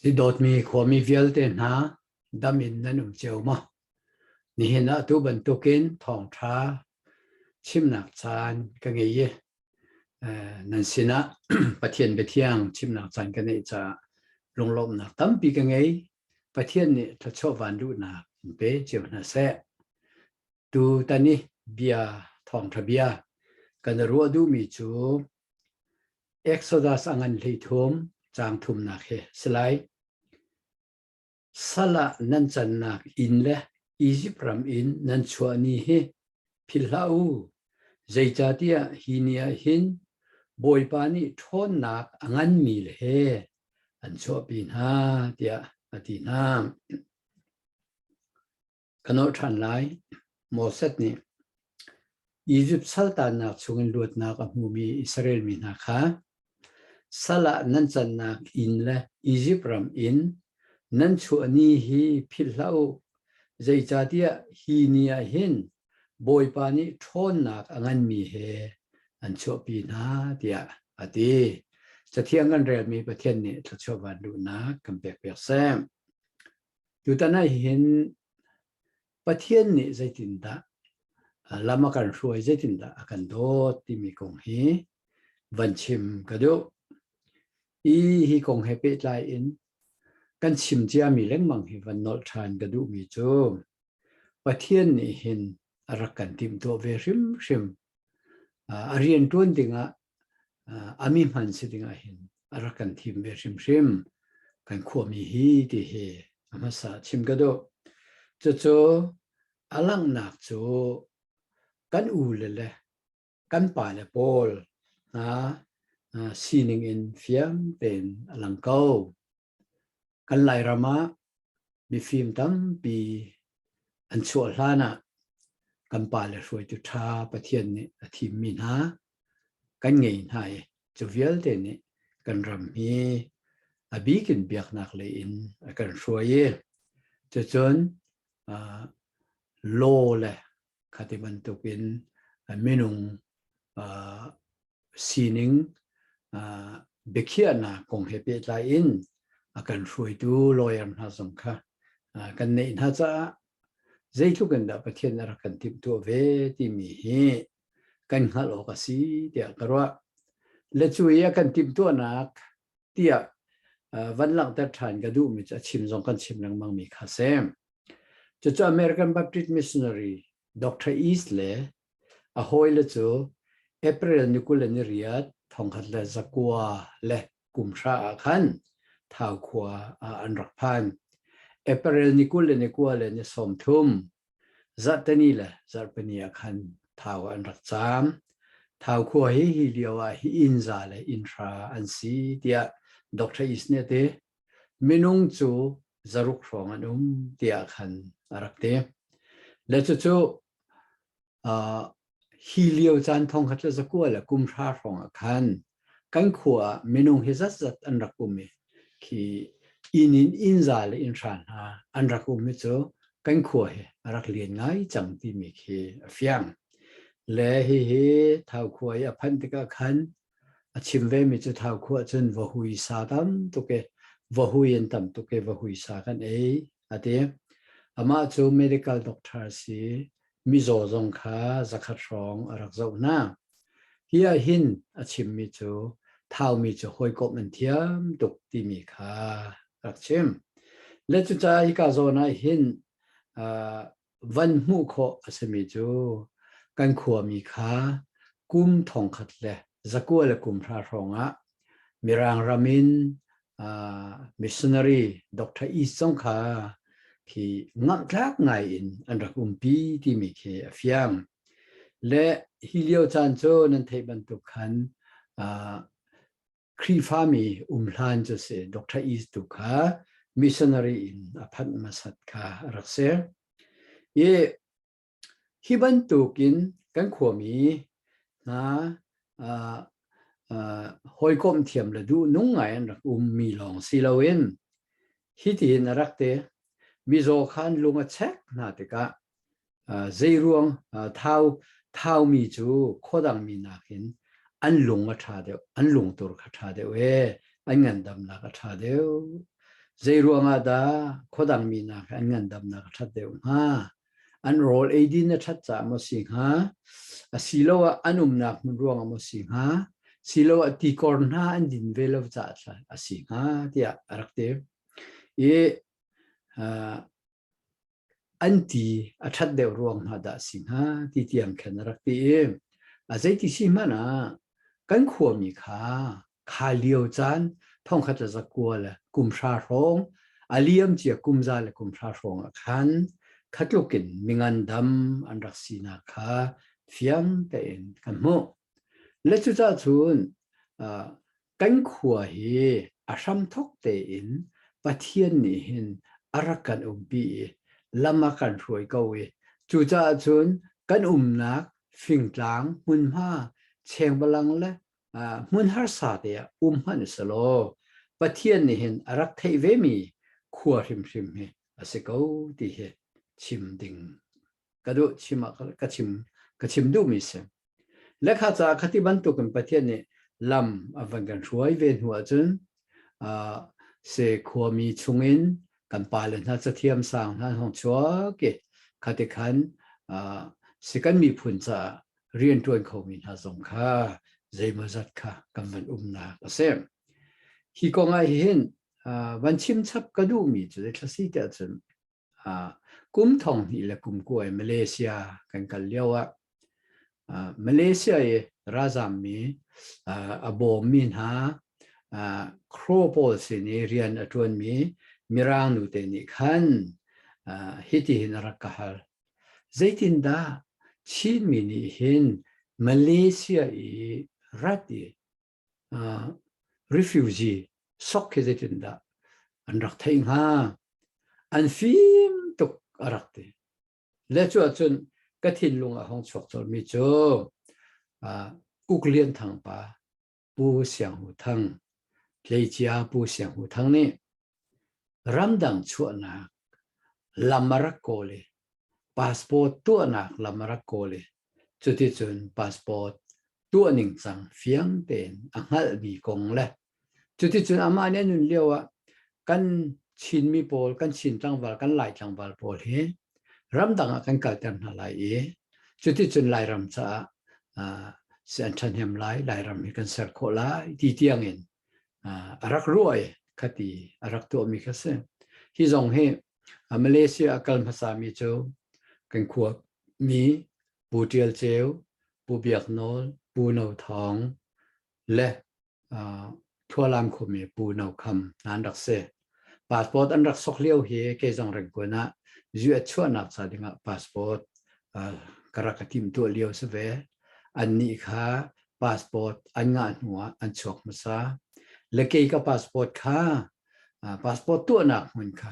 Hi dawtmi khuami vialte hna dam in nan um cio maw? Nihin ah tu bantukin thawngṭha chimnak caan ka ngei i nan sinah Pathian biathiang chimnak caan ka neih caah lunglawmhnak tampi ka ngei. Pathian nih thluachuah vanluhnak in pe cio hna seh. Tutan i bia thawngṭha bia kan i ruah duhmi cu Exodus a ngan 13 caang thumnak hi si lai. Sal ah nan cannak inn le Izipt ram in nan chuah ni hi philh hlah u. Zeicahtiah hi ni ah hin Bawipa nih ṭhawnnak a nganmi le he an chuahpi hna, tiah a ti hna. Ka nolh ṭhan lai. Moses nih Izipt saltannak chungin luatnak a hmumi Israel mi hna kha sal ah nan cannak inn le Izipt ram in nan chuah ni hi philh hlah u. Zeicahtiah hi ni ah hin Bawipa nih ṭhawnnak a nganmi he an chuahpi hna, tiah a ti. Cathiang kan relmi Pathian nih thluachuah vanluhnak kan pekpiak seh. Tutan ah hin Pathian nih zeitindah lam a kan hruai, zeitindah a kan dawt timi kong hi van chim ka duh. I hi kong he pehtlai in kan chim ciami lengmang hi van nolh ṭhan ka duhmi cu Pathian nih hin a rak kan timhtuah ve hrimhrim. A rianṭuan dingah a mi hman si dingah hin a rak kan thim ve hrimhrim. Kan khuami hi ti hi a hmasa chim ka duh. Cucu a langhnak cu kan u le le kan pa le pawl hna sining in fiang tein a lang ko. Kan Lairam ah mifim tampi an chuah hlan ah kan pale hruaitu ṭha Pathian nih a thimmi hna kan ngei hna i cu vialte nih kan ram hi a bik in biaknak lei in a kan hruai i cucun law le khati bantukin minung sining biakhiahnak kong he pehtlai in a kan hruaitu lawyer hna zong kha kan neih hna caah zeitluk in dah Pathian a rak kan timhtuah ve timi hi kan hngalh awk a si tiah ka ruah. Le cu i a kan timhtuahnak tiah van langhter ṭhan ka duhmi cu a chim zong kan chim lengmangmi kha si. Cucu American Baptist Missionary Dr. East le A hawile cu April ni 28 1930 ah khan Thau khua ah an rak phan. April ni 22 le ni 30 zarhteni le zarhpini ah khan Thau ah an rak caam. Thau khua hi hi lio ah hi inn za le inn hra an si tiah Dr. East nih a ti. Minung cu zaruk hrawng an um tiah khan a rak ti. Le cucu Hi lio caan 1900 le kum hra hrawng ah khan kan khua ah minung hi zatzat an rak um i khi inn in inn za le inn hra hna an rak um hi cu kan khua hi a rak lian ngai cang timi khi a fiang. Le hihi Thau khua i a phanh tikah khan a chim vemi cu Thau khua cun vahui sa tam tuk i vahui an tam tuk i vahui sa kan ei a ti. Amah cu medical doctor a si. Mizaw zong kha zakhat hrawng a rak zoh hna. Hi ah hin a chimmi cu Thaumi cu hawikomh an thiam tuk timi kha rak chim. Le cucaah hika zawn ah hin uh, van hmuh khawh a simi cu kan khuami kha kum thongkhat le zakua le kum hra hrawng ah Mirang ram in missionary Dr. East zong kha khi ngamhtlak ngai in an rak umpi timi khi a fiang. Le hi lio caan cu nan theih bantuk khan Khrihfami um hlan cu si Dr. East tu kha missionary in a phanh hmasat kha a rak si. I Hi bantukin kan khuami hna hawikomh thiam le duhnung ngai an rak ummi lawng si loin hitihin a rak ti. Mizaw kha an lung a chek hna tikah zeiruang thau thaumi cu khuadangmi nakin an lung a ṭha deuh, an lungtur kha ṭha deuh ee, an ngandamnak a ṭha deuh. Zei ruangah dah khuadang mi nak an ngandamnak a ṭhat deuh hnga? An rawl eidin a ṭhat caah maw si hnga? Asiloah an umnak hmun ruangah maw si hnga? Siloah tikor hna an din ve lo caah a si hnga tiah a rak ti. I an ti a ṭhat deuh ruang hna dah a si hnga ti tiang khan a rak ti i a zeiti si hmanh ah kan khuami kha kha lio caan thongkhat le zakua le kum hra hrawng a liam cia kum za le kum hra hrawng ah khan khatluk in mingandam an rak sinak kha fiang tein kan hmuh. Le cucaah cun kan khua hi a hramthok tein Pathian nih hin a rak kan umpi i lam a kan hruai ko i cucaah cun kan umnak fingtlang hmunhma chengbalang le hmun harsa te ah um hmanh selaw Pathian nih hin a rak theih vemi khua hrimhrim hi a si ko ti hi chim ding ka duh chim ah ka chim ka chim duhmi si. Lekha caah khati bantukin Pathian nih lam a van kan hruai ve hnu ahcun se khuami chungin kan pale hna cathiam sang hna hong chuak i khati khan si kan miphun caah rianṭuan khomi hna zong kha zeimawzat kha kan van umnak a si. Hi kong ah hin van chim chap ka duhmi cu thla si tiah cun Kum thong hnih le kum kua i Malaysia kan kal lio ah Malaysia i ralzammi a bawmmi hna Crow pawl sin i rian a ṭuanmi Mirang nute nih khan hitihin a rak ka hal. Zeitindah Chinmi nih hin Malaysia i rat i refugee sok hi zeitindah an rak theih hnga? An fim tuk a rak ti. Le cu ahcun ka thinlung ah hong chuak colhmi cu Uk Lian Thang pa Pu Siang Hu Thang, tleicia Pu Siang Hu Thang nih ramdang chuahnak lam a rak kawl i passport tuahnak lam a rak kawl i cuticun passport tuah ningcang fiang tein a hngalhmi kong le cuticun amah nih a nun lio ah kan Chinmi pawl, kan Chin tlangval, kan Lai tlangval pawl hi ramdang ah kan kalter hna lai i cuticun Lairam caah si an ṭhahnem lai, Lairam hi kan ser khawh lai ti tiangin a rak ruah i khati a rak tuahmi kha si. Hi zong hi Malaysia a kal hmasami cu kan khua mi Pu Ṭial Ceu, Pu Biak Nawl, Pu No Thawng le Thualam khuami Pu No Kham hna an rak si. Passport an rak sok lio hi kei zong Rangoon ah US chuahnak ca dingah passport ka rak ka timhtuah lio si ve. Annih kha passport an ngah hnu ah an chuak hmasa. Le kei ka passport kha passport tuahnak hmun kha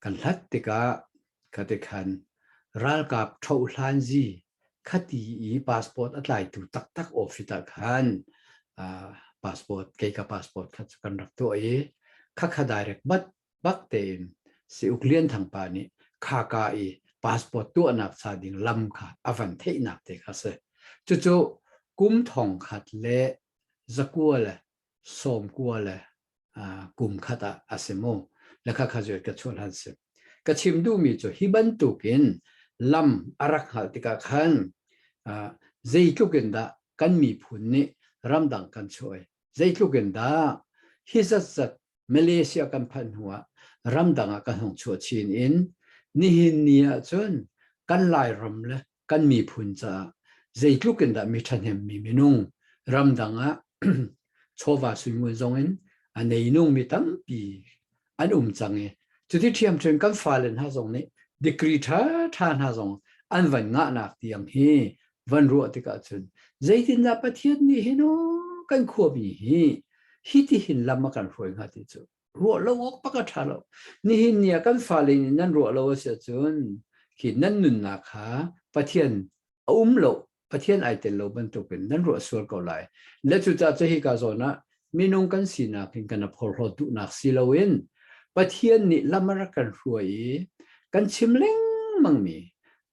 kan hlat tikah khati khan ralkap ṭhohhlanzi khati i passport a tlaitu taktak office ah khan passport kei ka passport kha cu kan rak tuah i khakha direct bat bak tein si Uk Lian Thang pa nih khaka i passport tuahnak ca ding lam kha a van theihnak te kha si. Cucu kum thong khat le zakua le sawm kua le kum khat ah a si mu. Le kha kha zuat ka chuah hlan si. Ka chim duhmi cu hi bantukin lam a rak hngalh tikah khan zeitluk in dah kan miphun nih ramdang kan chuah i zeitluk in dah hi zatzat Malaysia kan phanh hnuah ramdang ah kan hung chuah chin in nihin ni ah cun kan Lairam le kan miphun caah zeitluk in dah mi ṭhahnemmi minung ramdang ah chawva suingun zong in a neinung mi tampi an um cang i cuti ṭhiamṭhiam kan fale hna zong nih degree ṭhaṭha hna zong an van ngahnak tiang hi van ruah tikah cun zeitindah Pathian nih hin kan khuami hi hi ti hin lam a kan hruai hnga ti cu ruah lo awk pak a ṭha lo. Nihin ni ah kan fale nih nan ruah lo a si ahcun khi nan nunnak kha Pathian a um lo, Pathian ai tel lo bantukin nan ruah sual ko lai. Le cucaah cu hika zawn ah minung kan sinak in kan a phorhlawt duhnak si loin Pathian nih lam a rak kan hruai i kan chim lengmangmi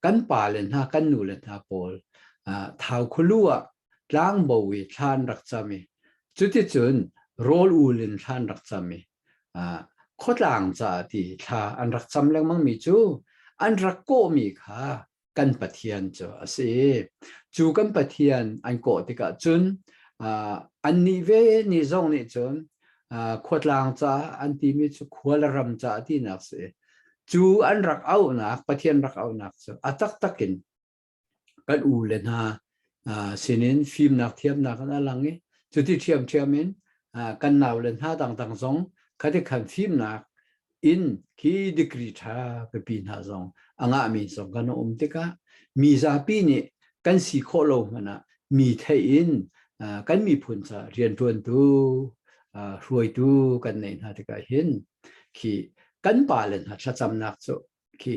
kan pale hna kan nule hna pawl thau khulu ah tlangbo i thla an rak cam i cuticun rawl ul in thla an rak cam i. Khuatlang caah ti thla an rak cam lengmang mi cu an rak kawhmi kha kan Pathian cu a si. Cu kan Pathian an kawh tikah cun annih ve ni zong nih cun khuatlang caah an timi cu khua le ram caah tinak si. Cu an rak auhnak, Pathian rak auhnak cu a taktak in kan u le hna sinin fimnak thiamnak an a lang i cuti ṭhiamṭhiam in kan nau le hna dangdang zong khati khan fimnak in khi degree ṭha pipi hna zong a ngahmi zong kan um tikah mi zapi nih kan si khawh lo hmanh ah mi theih in kan miphun ca rianṭuantu hruaitu kan neih hna tikah hin khi kan pa le hna thlacamnak cu khi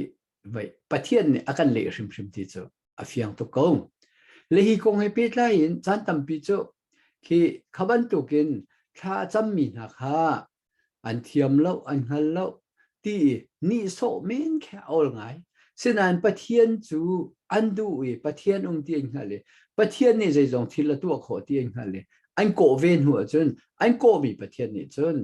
vai Pathian nih a kan leh hrimhrim ti cu a fiang tuk ko. Le hi kong he pehtlai in caan tampi cu khi kha bantukin thla a cammi hna kha an thiam lo, an hngal lo ti i nihsawh men khi a awl ngai. Sinain Pathian cu an duh i Pathian um ti an hngalh i Pathian nih zeizong thil a tuah khawh ti an hngalh i an kawh ve hnu ahcun an kawhmi Pathian nih cun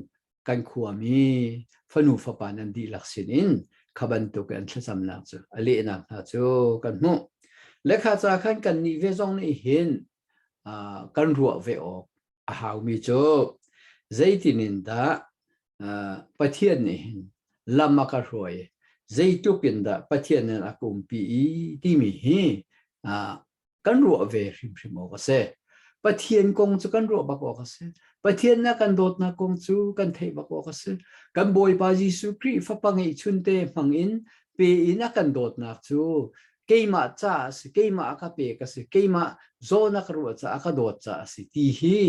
kan khuami fanu fapa nan dihlak sinin kha bantuk an thlacamnak cu a lehnak hna cu kan hmuh. Lekha ca khan kan nih ve zong nih hin kan ruah ve awk a haumi cu zeitin in dah Pathian nih hin lam a ka hruai zeitluk in dah Pathian in a ka umpi i timi hi kan ruah ve hrimhrim awk a si. Pathian kong cu kan ruah bak awk a si. Pathian na kan dawtnak kong cu kan theih bak awk a si. Kan Bawipa Jesuh Khrih Fapa ngeihchunte hmang in pe in a kan dawtnak cu keimah ca a si, keimah a ka pek a si, keimah zawn a ka ruah caah a ka dawt caah a si ti hi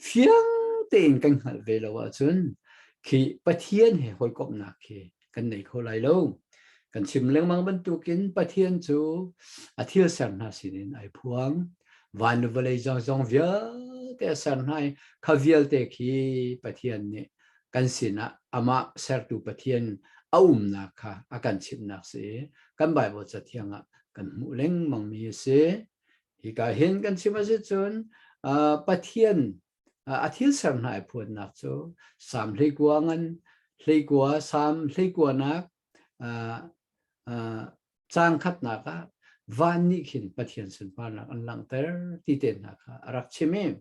fiang tein kan hngalh ve lo ahcun khi Pathian he hawikomhnak khi kan nei kho lai lo. Kan chim lengmang bantukin Pathian cu a thil ser hna sinin ai phuang. Van le vawlei zong zong vialte a ser hna i kha vialte khi Pathian nih kan sinah amah sertu Pathian a umnak kha a kan chimhnak si i kan Baibal Cathiang ah kan hmuh lengmang mi a si. Hika hin kan chim a si cun Pathian A thil ser hna i phuannak cu Salm 19 ngan 19 Salm 19nak caang khatnak ah van nih khin Pathian sunparnak an langhter ti te hna kha a rak chim i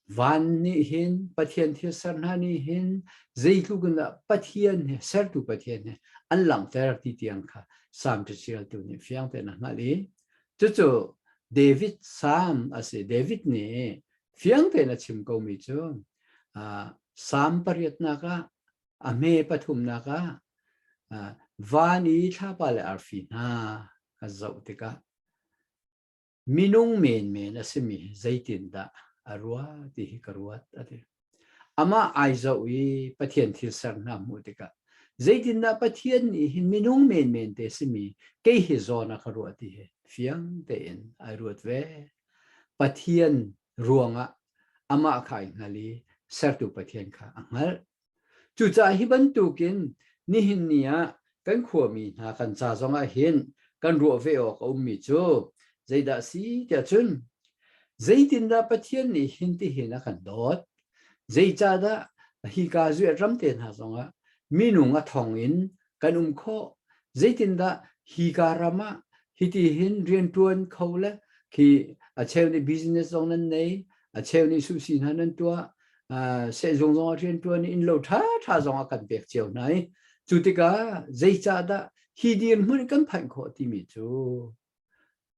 van nih hin Pathian thil ser hna nih hin zeitluk in dah Pathian he sertu Pathian he an langhter ti tiang kha Salm caṭialtu nih fiang tein a hngalh i cucu David Salm a si. David nih Fiang tein a chim komi cu Salm pariatnak ah a hme pathumnak ah van i thlapa le arfi hna ka zoh tikah minung menmen a simi zeitindah a ruah ti hi ka ruat a ti. Amah ai zoh i Pathian thil ser hna hmuh tikah zeitindah Pathian nih hin minung menmen te simi kei hi zawn a ka ruah ti hi fiang tein ai ruat ve. Pathian ruangah amah kha ai hngal i sertu Pathian kha a hngalh. Cucaah hi bantukin nihin ni ah kan khuami hna kan ca zongah hin kan ruah ve awk a ummi cu zeidah si tiah cun zeitindah Pathian nih hin tihin a kan dawt? Zeicahdah hika zuet ram te hna zongah minung a thong in kan um khawh? Zeitindah hika ram ah hiti hin rianṭuan kho le khi a cheu nih business zong nan nei, a cheu nih suhsi hna nan tuah, sehzung zong ah rianṭuan i innlo ṭhaṭha zong a kan pek cio hna i cu tikah zeicahdah hi dirhmun kan phanh khawh timi cu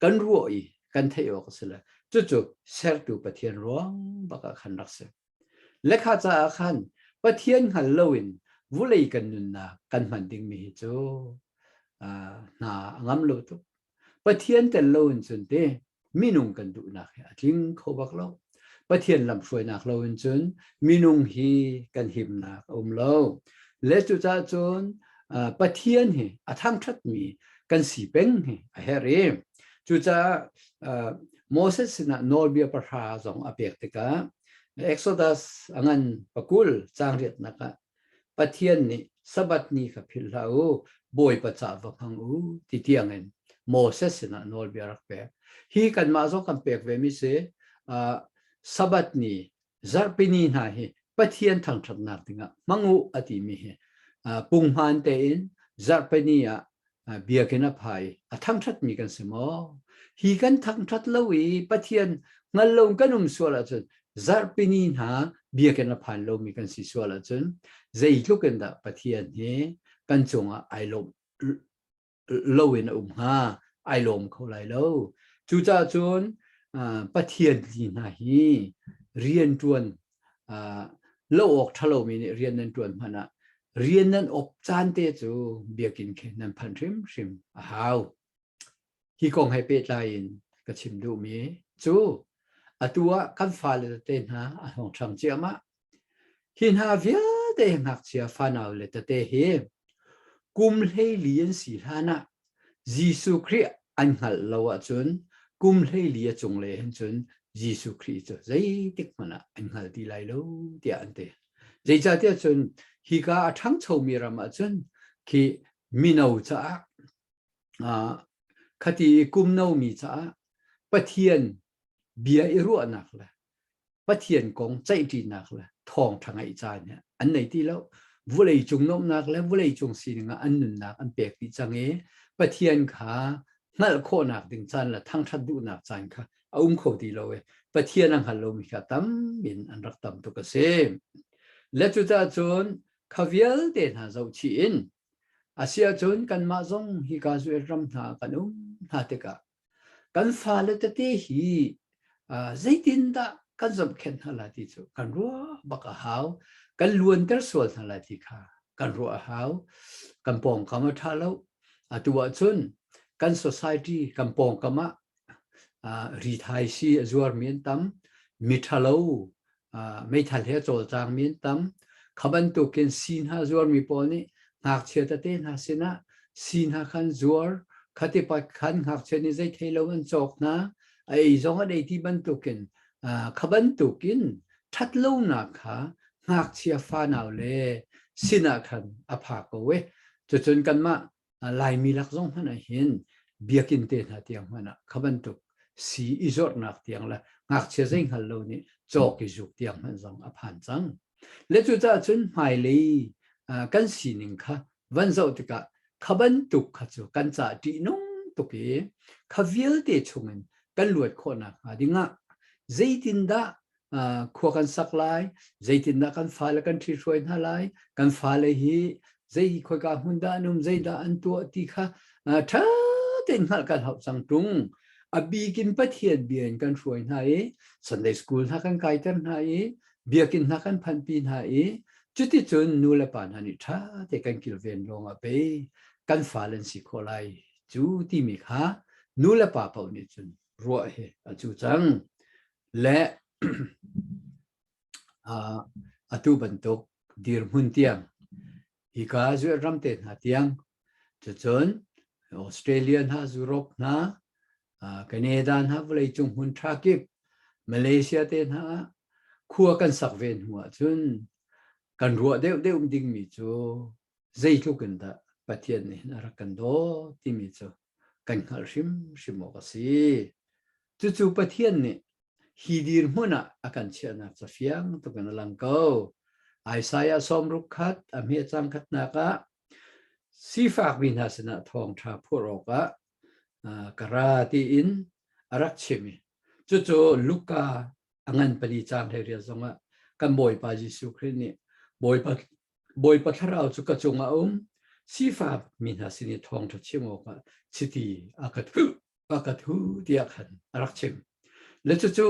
kan ruah i kan theih awk a si le cucu sertu Pathian ruang bak ah khan rak si. Lekha caah khan Pathian hngal loin vulei kan nunnak kan hman dingmi hi cu hna a ngam lo tuk. Pathian tel loin cun te minung kan duhnak hi a tling kho bak lo. Pathian lamhruainak loin cun minung hi kan himnak a um lo. Le cucaah cun Pathian hi a thangṭhatmi kan si peng hi a herh i cucaah Moses sinah nawlbia pahra zong a pek tikah Exodus a ngan pakul caang riatnak ah Pathian nih Sabbath ni kha philh hlah u, Bawipa ca va hmang u ti tiangin Moses sinah nawlbia rak pek. Hi kanmah zong kan pek ve mi si Sabbath ni, zarhpini hna hi Pathian thangṭhatnak dingah hmang u a timi hi punghman tein zarhpini ah biakinn a phai a thangṭhatmi kan si maw? Hi kan thangṭhat lo i Pathian hngal lo kan um sual ahcun zarhpini hna biakinn a phan lomi kan si sual ahcun zeitluk in dah Pathian hi kan cungah ai lawmh loin a um hnga ai lawm kho lai lo. Cucaah cun Pathian li hna hi rian ṭuan lo awk ṭha lomi nih rian nan ṭuan hmanh ah rian nan op caan te cu biakinn khi nan phanh hrimhrim a hau. Hi kong he pehtlai in ka chim duhmi cu atu ah kan fale tete hna a hong ṭhang ciahmah. Hi hna vialte ngakchia fanau le tete hi kum 14 an si hlan ah Jesuh Khrih an hngalh lo ahcun kum 14 a cunglei hin cun Jesuh Khrih cu zeitik hmanh ah an hngal ti lai lo tiah an ti. Zeicahtiah cun hika a ṭhangchomi ram ahcun khi mino caah khati i kum nomi caah Pathian bia i ruahnak le Pathian kong ceihṭinak le thawngṭha ngaih caan hi an nei ti lo. Vawlei cung nuamhnak le vawlei cung sining ah an nunnak an pek dih cang i Pathian kha hngalh khawhnak ding caan le thangṭhat duhnak caan kha a um kho ti lo i Pathian a hngal lomi kha tam in an rak tam tuk a si. Le cucaah cun kha vialte hna zohchih in Asiahcun kanmah zong hika Zuet ram hna kan um hna tikah kan fale tete hi zeitindah kan zohkhenh hna lai ti cu kan ruah bak a hau. Kan luanter sual hna lai ti kha kan ruah a hau. Kan pawngkam a ṭha lo. Atu ahcun kan society kan pawngkam ah rithai sii a zuarmi an tam, miṭhalo meithal he a cawlcangmi an tam. Kha bantukin sii hna zuarmi pawl nih ngakchia tete hna sinah sii hna khan zuar, khati pat khan ngakchia nih zei thei lo an cawk hna, a ei zong an ei ti bantukin kha bantukin ṭhatlonak kha ngakchia fanau le sinah khan a pha ko e. Cucun kanmah Laimi lak zong hmanh ah hin biakinn te hna tiang hmanh ah kha bantuk sii i zawrhnak tiang le ngakchia zei hngal lo nih cawk i zuk tiang hmanh zong a phan cang. Le cucaah cun hmailei kan sining kha van zoh tikah kha bantuk kha cu kan caah ṭihnung tuk i kha vialte chungin kan luat khawhnak hnga dingah zeitindah khua kan sak lai, zeitindah kan fale kan ṭhithruai hna lai, kan fale hi zei khoika hmun dah an um, zeidah an tuah ti kha ṭha tein hngalh kan hauh cang ṭung. A bikin Pathian bia in kan hruai hna i Sunday school hna kan kaiter hna i biakinn hna kan phanpi hna i cuticun nu le pa hna nih ṭha te kan kilven lawng ah pei kan fale an si khawh lai cu timi kha nu le pa paoh nih cun ruah hi a cu cang. Le atu bantuk dirhmun tiang hika zuet ram te hna tiang cucun Australia hna Europe hna Canada hna vawleicung hmun tha kip Malaysia te hna ah khua kan sak ve hnu ahcun kan ruah deuhdeuh dingmi cu zeitluk in dah Pathian nih a rak kan dawt timi cu kan hngalh hrimhrim awk a si. Cucu Pathian nih hi dirhmun ah a kan chiahnak ca fiang tuk in a lang ko. Isaiah 61 a hme cang khatnak ah sifakmi hna sinah thawngṭha phurh awkah ka ra tiin a rak chim i cucu Luka a ngan pali cang 18 zongah kan Bawipa Jesuh Khrih nih Bawipa Bawipa thlarau cu ka cungah a um sifak mi hna sin i thawngṭha chim awkah chiti a ka thuh a ka thu tiah khan a rak chim. Le cucu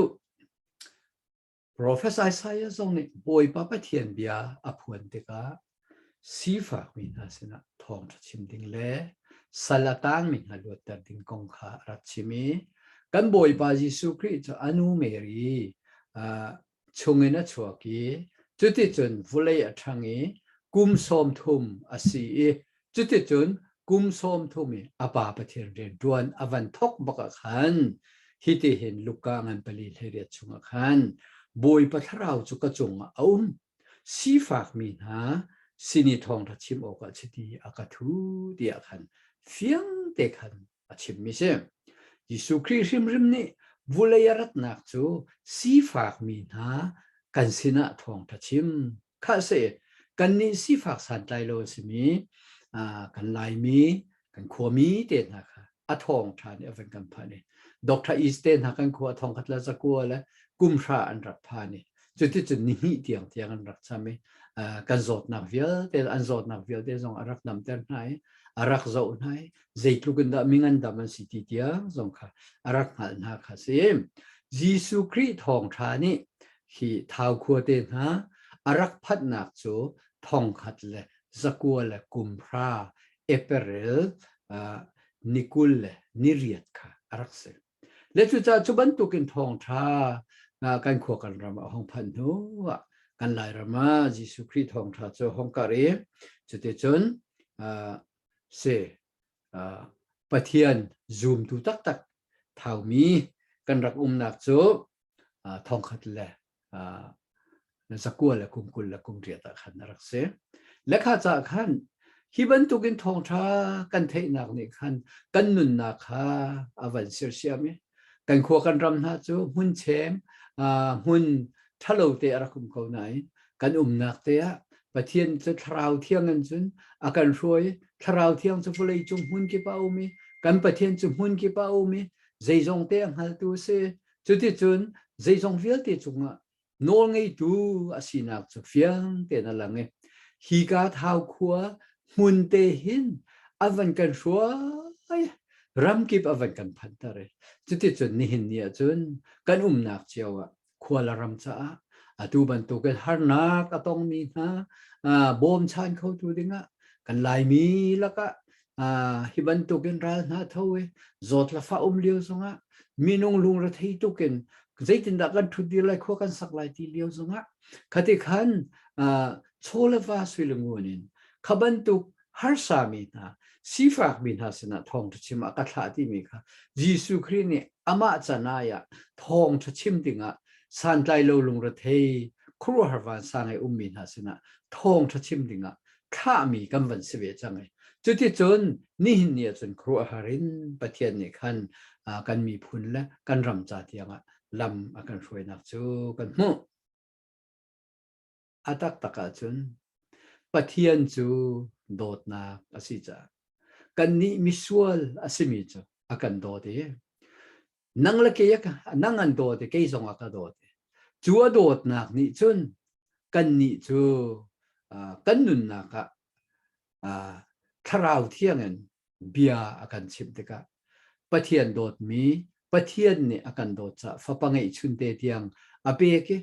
Profet Isaiah zong nih Bawipa Pathian bia a phuan tikah sifak mi hna sinah thawngṭha chim ding le sal a tangmi hna luatter ding kong kha a rak chim i kan Bawipa Jesuh Khrih cu a nu Mary chungin a chuak i cuticun vulei a ṭhang i kum 30 a si i cuticun kum 30 i a pa Pathian rian ṭuan a van thawk bak ah khan hitihin Luka ngan pali 18 chungah khan Bawipa thlarau cu ka cungah a um sifakmi hna sin i thawngṭha chim awkah chiti a ka thu tiah khan fiang te khan a chimmi si. Jesuh Khrih hrimhrim nih vulei a ratnak cu sifakmi hna. Kan sinah thawngṭha chim. Khah si, kannih sifak santlai lo a simi kan Laimi, kan khuami te hna kha a thawngṭha nih a van kan phan i Dr. East te hna kan khua thongkhat le zakua le kumhra an rak phan i cuticun ni hnih tiang tiang an rak cham i kan zawtnak vialte an zawtnak vialte zong a rak damter hna i a rak zoh hna i zeitluk in dah mingandam an si ti tiang zong kha a rak hngalh hna kha si. Jesuh Khrih thawngṭha nih hi Thau khua te hna a rak phanhnak cu thongkhat le zakua le kumhra April ni 20 le ni riat kha a rak si. Le cucaah cu bantukin thawngṭha kan khua kan ram ah hong phanh hnu ah kan Lairam ah Jesuh Khrih thawngṭha cu hong karh i cuticun si Pathian zumtu taktak thaumi kan rak umnak cu thongkhat le zakua le kum 20 le kum riat ah khan a rak si. Lekha ca khan hi bantukin thawngṭha kan theihnak nih khan kan nunnak kha a van sersiam i kan khua kan ram hna cu hmun chem hmun ṭhalo te a rak um ko nain kan umnak te ah Pathian cu thlarau thiang in cun a kan hruai thlarau thiang cu vawlei cung hmun kip ah a um i kan Pathian cu hmun kip ah a um i zeizong te a hngaltu a si Cuticun zeizong vialte cungah nawlngeitu a sinak cu fiang tein a lang i hika Thau khua hmun te hin a van kan hruai ramkip a van kan phanter i cuticun nihin ni ahcun kan umnak cio ah khua le ram caah atu bantukin harnak a tongmi hna bawmchan khotu dingah kan Laimi lakah hi bantukin ral hna tho i zawt le fah um lio zongah minung lungrethei tukin zeitindah kan ṭhut dir lai khua kan sak lai ti lio zongah khati khan chaw le va sui le ngun in kha bantuk harsami hna sifakmi hna sinah thawngṭha chim ah ka thlah timi kha Jesuh Khrih nih amah canai ah thawngṭha chim dingah santlai lo lungrethei khuaruahhar vansang i ummi hna sinah thawngṭha chim dingah thlahmi kan van si ve cang i cuticun nihin ni ahcun khuaruahhar in Pathian nih khan kan miphun le kan ram ca tiangah lam a kan hruainak cu kan hmuh. A taktak ahcun Pathian cu dawtnak a si caah kannih misual a simi cu a kan dawt i nang le kei nang an dawt i kei zong a ka dawt i cu a dawtnak nih cun kannih cu kan nunnak ah thlarau thiang in bia a kan chimh tikah Pathian dawtmi Pathian nih a kan dawt caah fapa ngeihchun te tiang a pek i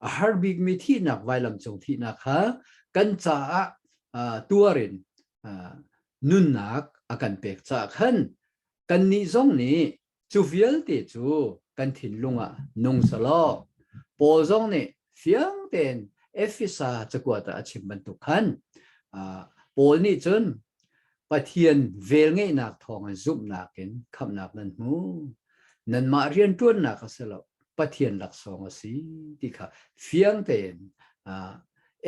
a har bikmi thihnak vailam cung thihnak kha kan caah tuar in nunnak a kan pek caah khan kannih zong nih Cu vialte cu kan thinlung ah nung selaw Paul zong nih fiang tein Efesa cakuat ah a chim bantuk khan Paul nih cun Pathian velngeihnak thawngin zumhnak in khamhnak nan hmu. Nanmah rianṭuannak a si lo, Pathian laksawng a si ti kha fiang tein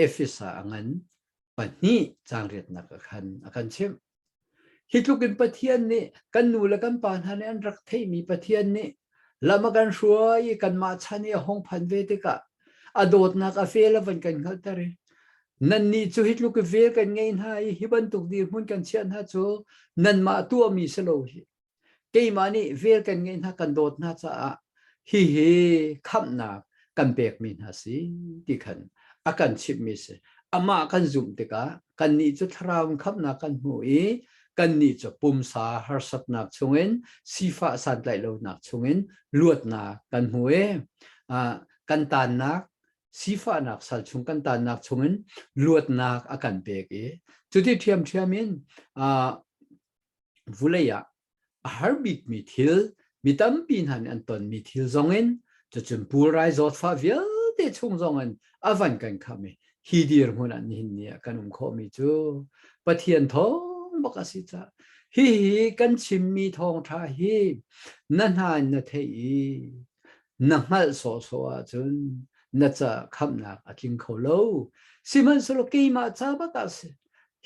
Efesa a ngan pahnih caang riatnak ah khan a kan chimh. Hi tluk in Pathian nih kan nu le kan pa hna nih an rak theihmi Pathian nih lam a kan hruai i kanmah chan i a hung phan ve tikah a dawtnak a fel a van kan hngalhter i nannih cu hi tluk i vel kan ngei hna i hi bantuk dirhmun kan chiah hna cu nanmah tuahmi si lo hi Keimah nih vel kan ngeih hna kan dawt hna caah hihi khamhnak kan pekmi hna si ti khan a kan chimhmi si. Amah kan zumh tikah kannih cu thlarau in khamhnak kan hmu i kannih cu pumsa harsatnak chungin sifah santlaih lonak chungin luatnak kan hmu i kan tannak sifahnak sal chung kan tannak chungin luatnak a kan pek i cuti ṭhiamṭhiam in Vulei ah a har bikmi thil, mi tampi hna nih an tonmi thil zongin cucun pulrai zawtfah vialte chung zongin a van kan khamh i hi dirhmun ah nihin ni ah kan um khawhmi cu Pathian thawng bak a si caah hihi kan chimmi thawngṭha hi na hna in na theih i na hngalh sawhsawh ahcun na ca khamhnak a tling kho lo. Sihmanhsehlaw keimah ca bak ah si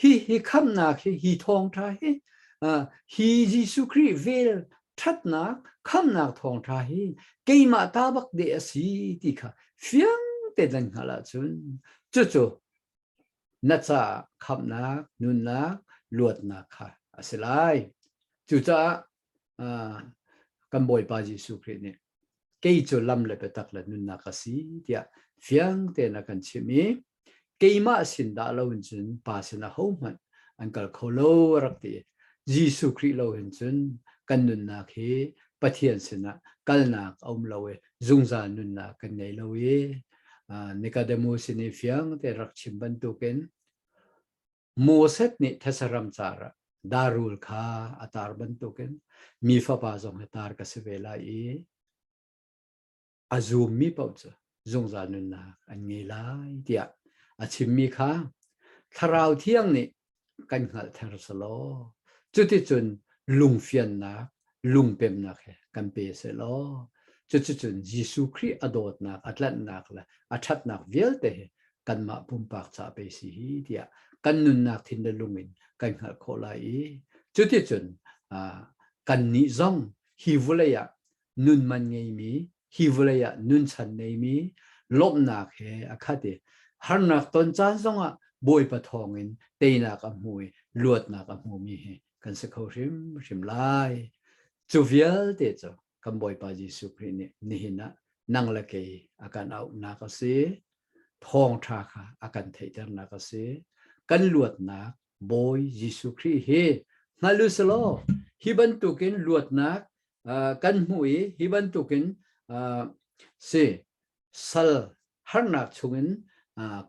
Hi hi khamhnak hi hi thawngṭha hi hi Jesuh Khrih vel ṭhatnak khamhnak thawngṭha hi keimah ta bak de a si ti kha fiang te nan hngalh ahcun cucu na caah khamhnak, nunnak, luatnak kha a si lai. Cucaah kan Bawipa Jesuh Khrih nih kei cu lam le biatak le nunnak ka si tiah fiang tein a kan chimh i keimah sin dah lo in cun Pa sin ahohmanh an kal kho lo a rak ti. Jesuh Khrih lo hin cun kan nunnak hi Pathian sinah kalnak a um lo i zungzal nunnak kan ngei lo i Nicodemus sin i fiang tein rak chim bantukin Moses nih these ram car ah darul kha a tar bantukin mi fapa zong hi tar ka si ve lai i a zummi paoh cu zungzal nunnak an ngei lai tiah a chimmi kha Thlarau Thiang nih kan hngalhter selaw cuticun lungfiannak lungpemnak he kan pe selaw cuticun Jesuh Khrih a dawtnak a tlanhnak le a ṭhatnak vialte he kanmah pumpak ca pei si hi tiah kan nunnak thin le lung in kan hngalh khawh lai i cuticun kannih zong hi vawlei ah nun man ngeimi hi vawlei ah nunchan ngeimi lawmhnak he a khat i harnak ton caan zongah Bawipa thawngin teinak a hmu i luatnak a hmumi hi kan si kho hrimhrim lai. Cu vialte cu kan Bawipa Jesuh Khrih nih nihin ah nang le kei a kan auhnak a si. Thawngṭha kha a kan theihternak a si. Kan luatnak Bawi Jesuh Khrih hi hngal u selaw hi bantukin luatnak kan hmuh i hi bantukin si sal harnak chungin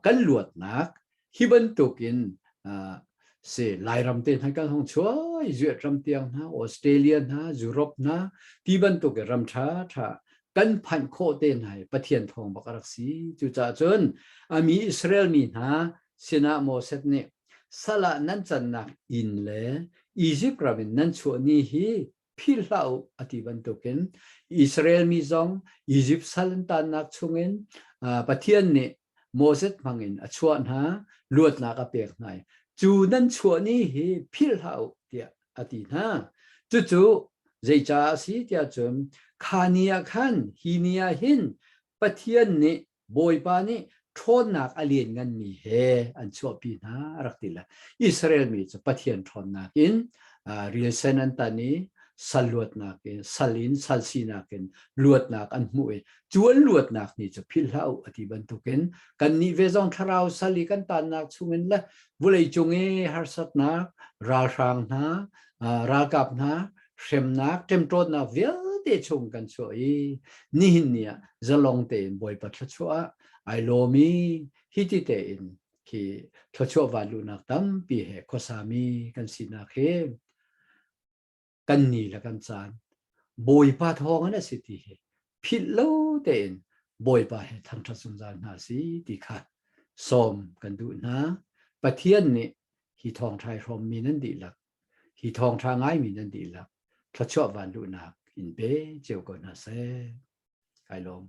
kan luatnak hi bantukin si Lairam te hna kan hong chuai zuet ram tiang hna Australia hna Europe hna ti bantuk ram tha tha kan phanh khawh te hna hi Pathian thawng bak a rak si cucaah cun ami Israel mi hna sinah Moses nih sal ah nan cannak inn le Egypt ram in nan chuah ni hi philh hlah u a ti bantukin Israel mi zong Egypt sal an tannak chungin Pathian nih Moses hmangin a chuah hna luatnak a pek hna i cu nan chuah ni hi philh hlah u tiah a ti hna. Cucu zeicah a si tiah cun kha ni ah khan hi ni ah hin Pathian nih Bawipa nih ṭhawnnak a liannganmi he an chuahpi hna a rak ti le Israel mi cu Pathian ṭhawnnak in rilsen an tan i sal luatnak in sal in sal sinak in luatnak an hmuh i cu an luatnak ni cu philh hlah u a ti bantukin kannih ve zong thlarau sal i kan tannak chungin le vulei cung i harsatnak ralhrang hna ralkap hna hremnak ṭemṭawtnak vialte chung kan chuah i nihin ni ah zalong tein Bawipa thluachuah ah ai lawm i hi ti tein khi thluachuah vanluhnak tampi he khuasami kan sinak hi kan ni le kan caan Bawipa thawng in a si ti hi philh lo tein Bawipa he thangṭhat zungzal hna si ti kha sawm kan duh hna. Pathian nih hi thawngṭha i hrawmmi nan dihlak Hi thawngṭha ngaimi nan dihlak thluachuah vanluhnak in pe cio ko hna seh. Kai lawm.